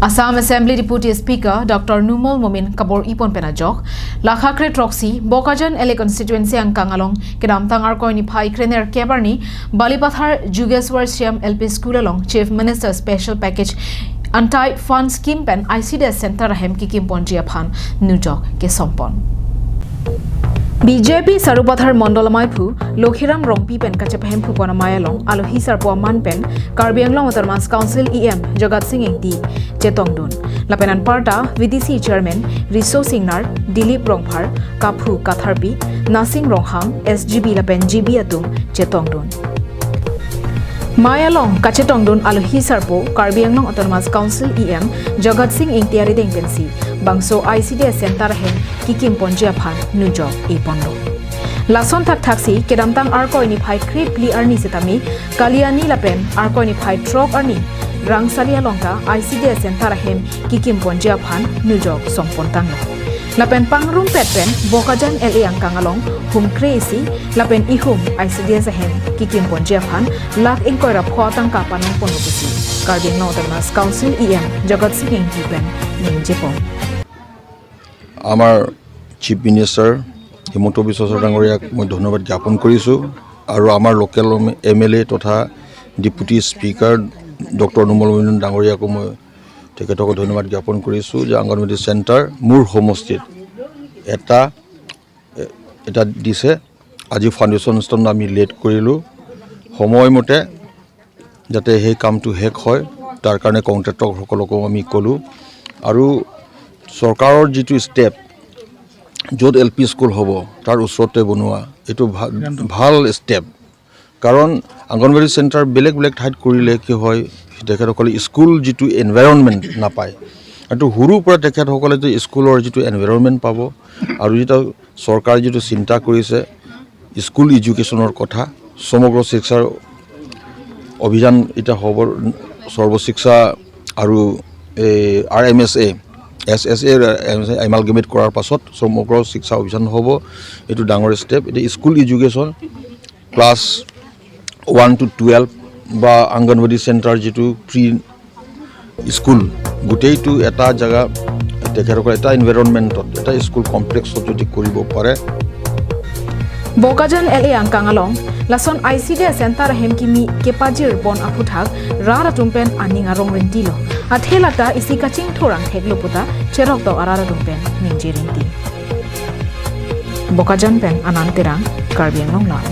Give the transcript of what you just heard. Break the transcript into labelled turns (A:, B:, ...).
A: Assam Assembly Deputy Speaker Dr. Numal Momin Kabor Ipon Penajok, Lakhakre Troxy, Bokajan LA Constituency ang Kangalong, Kedamtang Arkoini Phai Krener Kebarni, Balipathar Jugeswar Shyam LP School along Chief Minister Special Package Anti-Fund Scheme pen ICDS Center ahem kikim ponjia phan nujok ke sompon. BJP Sarupathar Mondolamai Phu Lakhiram Rongpi pen Kachapahem Phupana Mayalong Alohi Sarpo Man pen Karbi Anglong Autonomous Council EM Jagat Singh Engti Chetongdun Lapenan Parta VDC Chairman Riso Singnar Dilip Rongphar Kaphu Katharpi Nasing Ronghang SGB Lapen GB Atum Chetongdun Mayalong Kachetongdun Alohi Sarpo Karbi Anglong Autonomous Council EM Jagat Singh Engtiari Dengpensi Bangso ICDS Center hem kikim ponjia phan nujok e pondo Lason thak thaksi kedamtang arkoini phai krip li arni setami Kaliani lapen arkoini phai trok arni Rangsalia longka ICDS Center hem kikim ponjia phan nujok sompon tanglo Lapen pangrum petpen Bokajan LA ang kangalong hum crazy lapen ihum ICDS hem kikim ponjia phan lak ingkoira photang ka panong ponopusi Karbi Anglong Autonomous Council EM Jagat Singh Engti pen ningjepon.
B: আমাৰ chief minister Himanta Biswa Sarma ডাঙৰীয়াক মই ধন্যবাদ জ্ঞাপন কৰিছোঁ আৰু আমাৰ local M L এ তথা deputy speaker doctor Numal মমিন ডাঙৰীয়াকো মই তেখেতকো ধন্যবাদ জ্ঞাপন কৰিছোঁ যে অংগনবাড়ী চেণ্টাৰ মোৰ সমষ্টিত এটা দিছে। আজি ফাউণ্ডেশ্যন ষ্ট'ন আমি লেড কৰিলোঁ। সময়মতে যাতে সেই কামটো শেষ হয়, তাৰ কাৰণে কণ্ট্ৰেক্টৰসকলকো আমি ক'লোঁ। আৰু চৰকাৰৰ যিটো ষ্টেপ, য'ত এল পি স্কুল হ'ব তাৰ ওচৰতে বনোৱা, এইটো ভাল ষ্টেপ। কাৰণ অংগনবাড়ী চেণ্টাৰ বেলেগ বেলেগ ঠাইত কৰিলে কি হয়, তেখেতসকলে স্কুল যিটো এনভাইৰনমেণ্ট নাপায়। আৰু সৰুৰ পৰা তেখেতসকলে যে স্কুলৰ যিটো এনভাইৰনমেণ্ট পাব আৰু যিটো চৰকাৰে যিটো চিন্তা কৰিছে স্কুল এডুকেশ্যনৰ কথা, সমগ্ৰ শিক্ষাৰ অভিযান এতিয়া হ'ব, সৰ্বশিক্ষা আৰু এই আৰ এম এছ এ, এছ এছ এ এমালগেমেট কৰাৰ পাছত সমগ্ৰ শিক্ষা অভিযান হ'ব। এইটো ডাঙৰ ষ্টেপ। এতিয়া school education class 1 to 12 বা অংগনবাড়ী চেণ্টাৰ যিটো প্ৰি স্কুল, গোটেইটো এটা জেগা তেখেতসকলে এটা এনভাইৰনমেণ্টত এটা স্কুল কমপ্লেক্সত যদি কৰিব পাৰে।
A: Bokajan LA ang kangalong lason ICDS Center hem kimi kepajir bon aphuthak rara tumpen aning arong rentilo athelata isi kaching thorang theklo puta cherok do arara tumpen ningji renti. Bokajan pen Ananterang, Karbi Anglong.